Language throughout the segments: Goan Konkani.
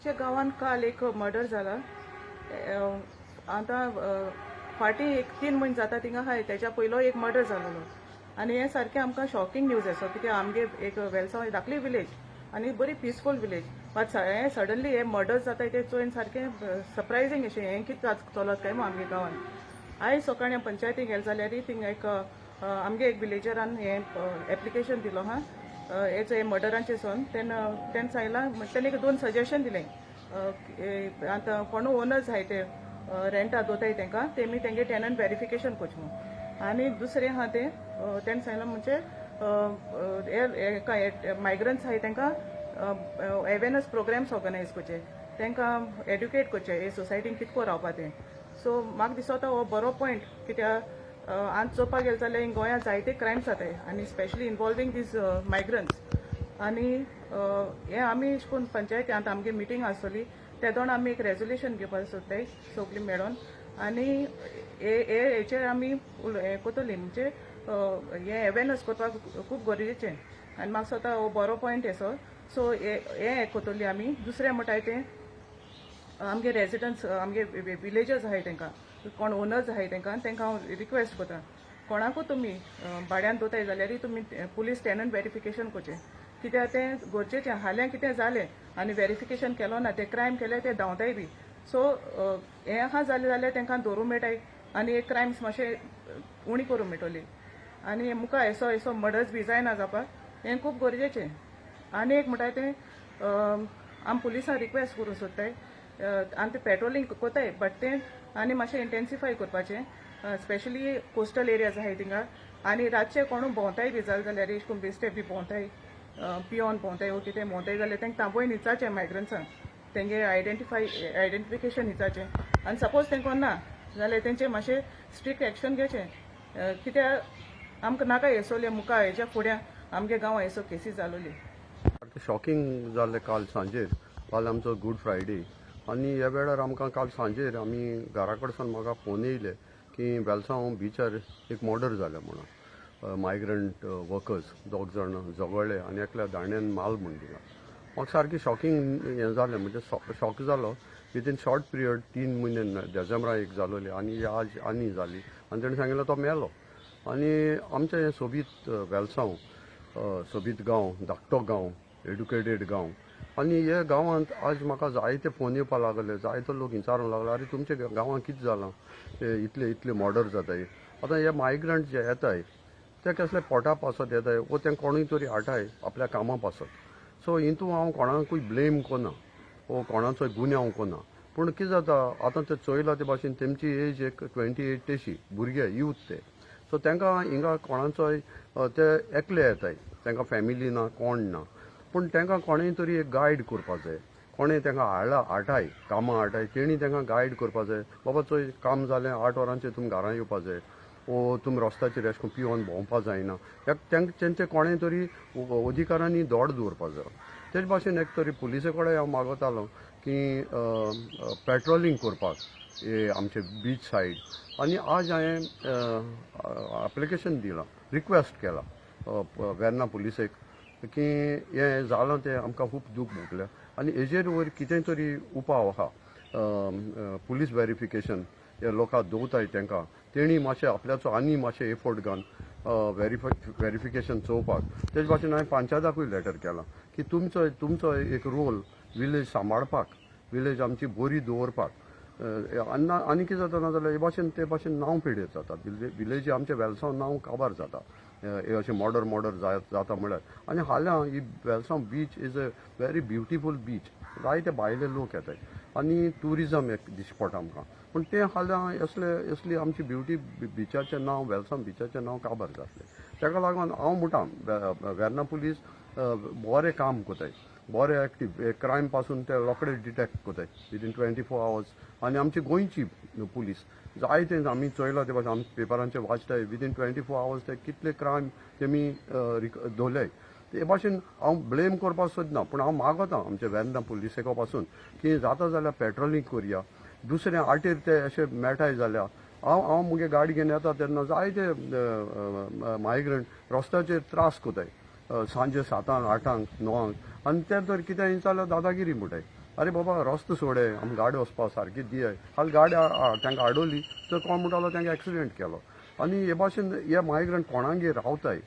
आमच्या गांवांत काल एक मर्डर जाला. आतां फाटीं एक 3 म्हयने जाता थिंगा आहाय. तेच्या पयलो एक मर्डर जालेलो आनी हें सारकें आमकां शॉकिंग न्यूज आसा, कित्याक आमगे एक वेलसांव धाकली विलेज आनी बरी पिसफूल विलेज, बट हें सडनली हे मर्डर जाताय ते चोयन सारकें सरप्रायझींग अशें. हें कितें चलत काय म्हूण आमगे गांवांत. आयज सकाळीं पंचायतीक गेले जाल्यार थिंगा एक आमगे एक विलेजरान हें एप्लिकेशन दिलो आहा हेचो, हे मर्डरांचे सोन. तेन्ना तेणें सांगलां, तेणें एक दोन सजेशन दिलें. आतां कोण ओनर्स आहाय ते रेंटा दोताय तेंकां, तेमी तेंगे टेनंट वेरिफिकेशन करचें म्हूण. आनी दुसरें आहा तें तेणें सांगलां म्हणजे हे मायग्रंट्स आहाय तेंकां अवेरनस प्रोग्राम्स ऑर्गनायज करचे, तेंकां एड्युकेट करचें हे सोसायटीन कितको रावपा तें. सो म्हाका दिसता हो बरो पॉयंट, कित्याक आज चोवपाक गेले जाल्यार गोंयांत जायते क्रायम्स जाताय आनी स्पेशली इन्वॉल्वींग these migrants. आनी हें आमी अशें करून पंचायती आतां आमगे मिटींग आसतली, तेदोण आमी एक रेजोल्युशन घेवपाक सोदताय सगलीं मेळोन आनी हे हे हेचेर आमी हें करतली. म्हणजे हें अवेरनस करपाक खूब गरजेचें आनी म्हाका दिसता हो बरो पॉयंट असो. सो हें हें करतली आमी. दुसरें म्हणटाय तें आमगे रेजिडंट्स, आमगे विलेजर्स आहाय तेंकां, कोण ओनर्स आहाय तेंकां, तेंकां हांव रिक्वेस्ट करता, कोणाकूय तुमी भाड्यान दोताय जाल्यारय तुमी पुलीस टेनंट वेरिफिकेशन करचें, कित्याक तें गरजेचें. हाल्यां कितें जालें आनी वेरिफिकेशन केलो ना, ते क्रायम केले ते धांवताय बी. सो हें आहा जालें जाल्यार तेंकां धरूंक मेळटाय आनी हे क्रायम्स मातशे उणी करूंक मेळटली आनी मुखार एसो एसो मर्डर्स बी जायना जावपाक. हें खूब गरजेचें. आनी एक म्हणटाय तें आमी पुलिसांक रिक्वेस्ट करूंक सोदताय, आनी ते पेट्रोलिंग कोताय बट तें आनी मातशें इंटेन्सिफाय करपाचें, स्पेशली कोस्टल एरियाज आहाय थिंगा. आनी रातचे कोणू भोंवताय बी जालें जाल्यार एश कोन बेश्टे बी भोंवताय, पियोन भोंवताय वो कितें भोंवताय जाल्यार तेंकां तांबोय हिचाचें, मायग्रंट्सांक तेंगे आयडेंटिफिकेशन हिचाचें. आनी सपोज तेंकां ना जाल्यार तेंचे मातशें स्ट्रिक्ट एक्शन घेवचें, कित्याक आमकां नाका येसोले मुखार हेच्या फुड्यां आमगे गांवां येसो केसी जालोली. सारकें शॉकिंग जालें काल सांजेर. काल आमचो गूड फ्रायडे आनी ह्या वेळार आमकां काल सांजेर आमी घरा कडसून म्हाका फोन येयले की वेलसांव बिचार एक मर्डर जालें म्हणून. मायग्रंट वर्कर्स दोग जाण झगडले आनी एकल्या दांड्यान माल म्हूण दिला. म्हाका सारकें शॉकिंग हें जालें, म्हणजे शॉक जालो. विदीन शॉर्ट पिरियड 3 म्हयने, डिसेंबरा एक जालोली आनी आज आनी जाली आनी तेणें सांगिल्लें तो मेलो. आनी आमचें हें सोबीत वेलसांव, सोबीत गांव, धाकटो गांव, एड्युकेटेड गांव आनी हे गांवांत आज म्हाका जायते फोन येवपा लागले. जायतो लोक विचारूंक लागले, आरे, तुमच्या गांवांत कितें जालां, ते इतले इतले मर्डर जाताय? आतां हे मायग्रंट जे येताय ते कसले पोटा पासत येताय वो ते कोणूय तरी हाडटाय आपल्या कामा पासत. सो हितू हांव कोणाकूय ब्लेम कोना वो कोणाचोय गुन्यांव कोना, पूण कितें जाता, आतां ते चोयला ते भाशेन तेमची एज एक 28 तेशी भुरगे, यूथ ते. सो तांकां हिंगा कोणाचोय ते एकले येताय, तांकां फॅमिली ना, कोण ना, पूण तांकां कोणेय तरी एक गायड करपा जाय. कोणें तांकां हाडला, हाडटाय, कामां हाडटाय, तेणी तांकां गायड करपा जाय. बाबा चोय, काम जालें, 8 वरांचेर तुमी घरा येवपा जाय वो तुमी रस्त्याचेर अशें करून पिवन भोंवपा जायना. तेंचे कोणें तरी अधिकाऱ्यांनी दोड दवरपा जाय. तेच भाशेन एक तरी पुलिसे कडेन हांव मागतालो की पेट्रोलिंग करपाक हे आमचे बीच सायड. आनी आज हांवें एप्लिकेशन दिलां, रिक्वेस्ट केला वेर्ना पुलिसेक की हें जालां तें आमकां खूब दूख भोगल्या आनी हेजेर वयर कितें तरी उपाव आहा, पुलीस वेरिफिकेशन हे लोकांक दवरताय तांकां, तेणी मातशें आपल्याचो आनी मातशें एफर्ट घालून वेरिफिकेशन चोवपाक. तेच भाशेन हांवें पंचायताकूय लेटर केलां की तुमचो तुमचो एक रोल विलेज सांबाळपाक, विलेज आमची बरी दवरपाक. आनी आनी कितें जाता ना जाल्यार हे भाशेन ते भाशेन नांव पिडेत जाता विलेजी. आमचें वेलसांव नांव काबार जाता हे अशें मर्डर मर्डर जाता म्हळ्यार. आनी हाल्यां ही वेलसांव beach is a very beautiful beach. जायते भायले लोक येताय आनी ट्युरिजम एक दिश्टी पडटा आमकां, पूण तें हाल्यां असले असली आमची ब्युटी बिचाचें नांव, वेलसांव बिचाचें नांव काबार जातलें. ताका लागून हांव म्हणटा, वेर्ना पुलीस बरें काम कोताय, बरे एक्टीव, क्रायम पासून ते रोखडे डिटेक्ट कोताय विदीन 24 आवर्स. आनी आमची गोंयची पुलीस जायते आमी चोयला ते भाशेन आमी पेपरांचेर वाचताय, विदीन 24 आवर्स ते कितले क्रायम तेमी धरले. ते भाशेन हांव ब्लेम करपाक सोदना, पूण हांव मागता आमच्या वेर्ना पुलिसेका पासून की जाता जाल्यार पेट्रोलिंग करया. दुसरें, आटेर ते अशे मेळटाय जाल्यार हांव हांव मुगे गाडी घेवन येता तेन्ना जायते मायग्रंट रस्त्याचेर त्रास कोताय सांजे 7ांक, 8ांक, 9ांक. आनी ते तर कितें जाल्यार दादागिरी म्हणटाय. अरे बाबा रस्तो सोडे, आमी गाडी वचपा सारकी दियाय. हाल गाडी तांकां आडवली तर कोण म्हणटालो तांकां एक्सिडेंट केलो. आनी हे भाशेन हे मायग्रंट कोणागेर रावताय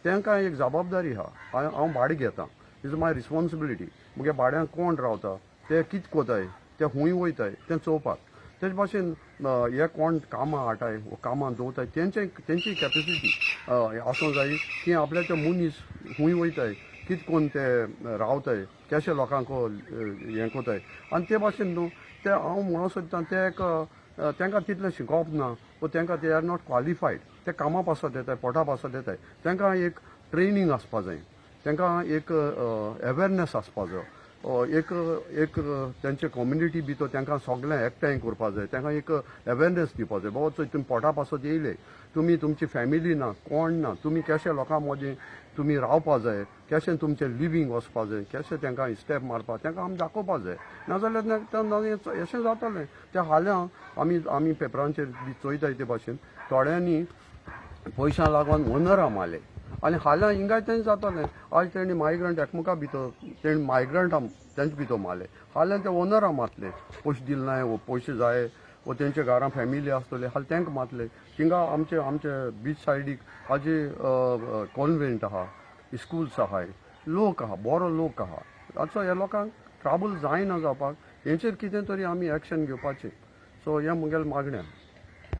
तांकां एक जबाबदारी आहा. हांव भाडें घेता, is my responsibility. मुगे भाड्यान कोण रावता, ते कित कोताय, ते खूंय वयताय तें चोवपाक. तेच भाशेन हे कोण कामां हाडटाय वो कामां दवरताय तेंचे तेंची कॅपेसिटी आसूंक जाय की आपल्याचे मनीस खूंय वयताय, कित कोन्न ते रावताय, केशे लोकांक हें कोताय. आनी ते भाशेन न्हू ते हांव म्हणूंक सोदता ते एक तांकां तितलें शिकोवप ना वो तांकां they are not qualified. ते कामा पासत येताय, पोटा पासत येताय. तांकां एक ट्रेनींग आसपा जाय, तांकां एक अवेरनेस आसपा जाय, एक एक तेंचे कम्युनिटी भितर तांकां सगळें एकठांय करपा जाय, तांकां एक अवेरनेस दिवपा जाय. बाबा चोय, तुमी पोटा पासत येयले, तुमी तुमची फॅमिली ना, कोण ना, तुमी केशे लोकां मदीं तुमी रावपा जाय, केशें तुमचें लिवींग वचपा जाय, केशें तांकां स्टेप मारपा तांकां आमी दाखोवपा जाय. नाजाल्यार अशें जातलें. त्या हाल्यां आमी पेपरांचेर बी चोयताय ते भाशेन थोड्यांनी पयशां लागून ओनरां मारले आनी हाल्यां हिंगाय तेंच जातालें. आज तेणी मायग्रंट एकमेका भितर तेणी मायग्रंटां तेंचे भितर मारले, हाल्यां ते ओनरां मारतले, पयशे दिले नाय वो पयशे जाय वो तेंच्या घरां फॅमिली आसतली, हाल तांकां मारतले. थिंगा आमचे बीच सायडीक हाजे कॉन्वेंट आहा, स्कुल्स आहाय, लोक आहा, बरो लोक आहा. आतां ह्या लोकांक ट्राबल जायना जावपाक हेंचेर कितें तरी आमी एक्शन घेवपाचें. सो हें मुगेलें मागणें.